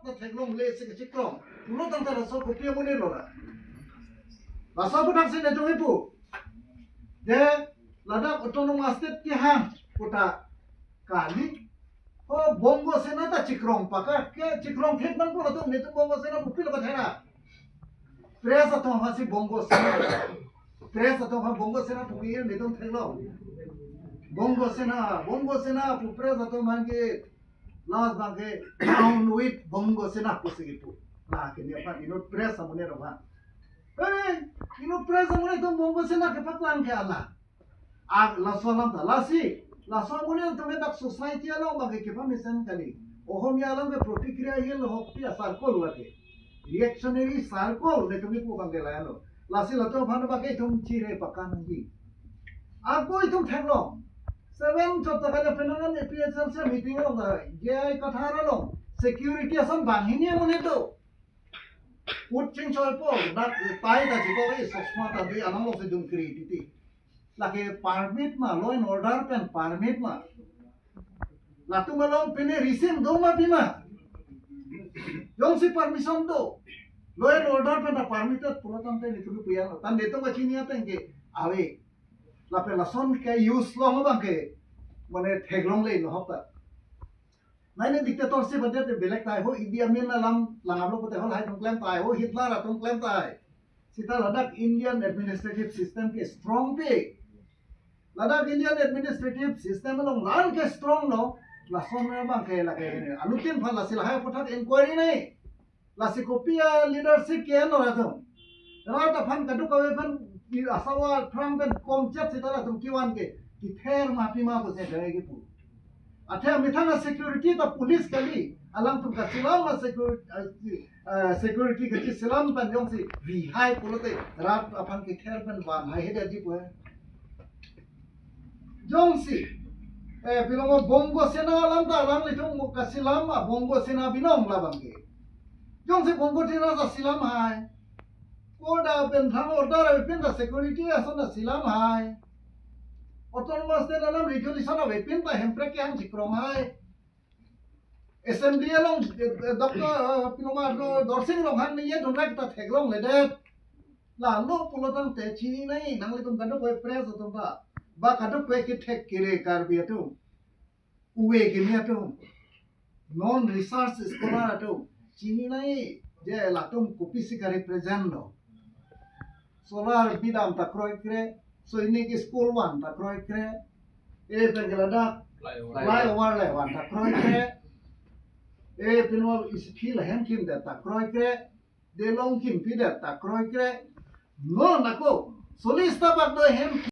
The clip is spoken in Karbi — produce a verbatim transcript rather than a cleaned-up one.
ta theklongle si kachikrong. Pulo tangte laso kopi amonit lo ra. Laso aputhaksi netum ipu. Je ladak autonomous state kehang puta kali. O Bongo Sena ta chikrong paka ke chikrong thek nangpo latum netum Bongo Sena pu pilo kathera. Press atum aphansi Bongo Sena. Press atum aphan Bongo Sena pu ke netum theklong. Bongo Sena, Bongo Sena pu press atum aphan ke last abang ke down with Bongo Sena pusi kipu. La ke ni aphan inut press amonit aphan. Hey, inut press amonit atum Bongo Sena kepaklang ke ala. A, laso alam ta, lasi, laso amonit atum ke dak society along abang ke kepamesen kali. Ohomia along ke protikriya hil hokti a circle lake. Reactionary circle netum ipu abang ke la-anlo. Lasi latum aphan abang ke itum chire pakangji. Ako itum theklong. Seven chot ta kali penang an A P H L C meeting along ta, J I Kathar along. Security ason banghini amonit do. Ut chingchoipo, dak tai ta chiko, eh, sosma ta dei, anang lo si dun kri titi. Lake permit ma, law and order pen permit ma. Latum along pine reason do ma pima. Jongsi permission do. Law and order pen ta permitted pulo tangte netum ipu yang. Tan netum kachini ateng ke ave. Lapen lason ke use long abang ke. Mane theklongle no hok ta. Nai ne dictatorship adet belek tahai ho, Idi Amin alam langaplo pute hol hai atum klem tahai ho, Hitler atum klem tahai. Sita ladak Indian administrative system ke strong pe. Ladak Indian administrative system along la-an ke strong lo, lason abang ke lake. Anuttin aphan lasi lahai aphuthak inquiry nai. Lasi kopi a leadership ke-en lo latum. Rat aphan kadokave pen ki asawa phrang pen komchet sita latum kevan ke. Kether ma pima pusi dei kipu. Athe amethang a security ta police kali. Alangtum kachelam a security, eh, security kacheselam pen jongsi vihai pulote rat aphan kether pen vanhai hedet ji pu he. Jongsi, eh, pilo mo Bongo Sena alam ta alanglitum mo kachelam a Bongo Sena binong labang ke. Jongsi Bongo Sena ta chelam hai. Koda pen thang order avepin ta security ason ta chelam hai. Autonomous State alam resolution avepin ta Hemprek kehang chikrong hai. Assembly along, eh, Doctor, eh, pilo ma lo Dorsing Ronghang ne ye dun rak ta theklongledet. Lalo pulo tangte chini nai, nanglitum kadokave press atum ta. Ba kadokave kethek kere Karbi atum. Uve kimi atum. Non research scholar atum. Chini nai, je latum kopisi ka-represent lo. Solar bidam ta kroikre, Sainik school van ta kroikre. E pen ke ladak flyover le van ta kroikre. E pen isi field hem kimdet ta kroikre. Delong kimpidet ta kroikre. Non ako, solis ta bak do hem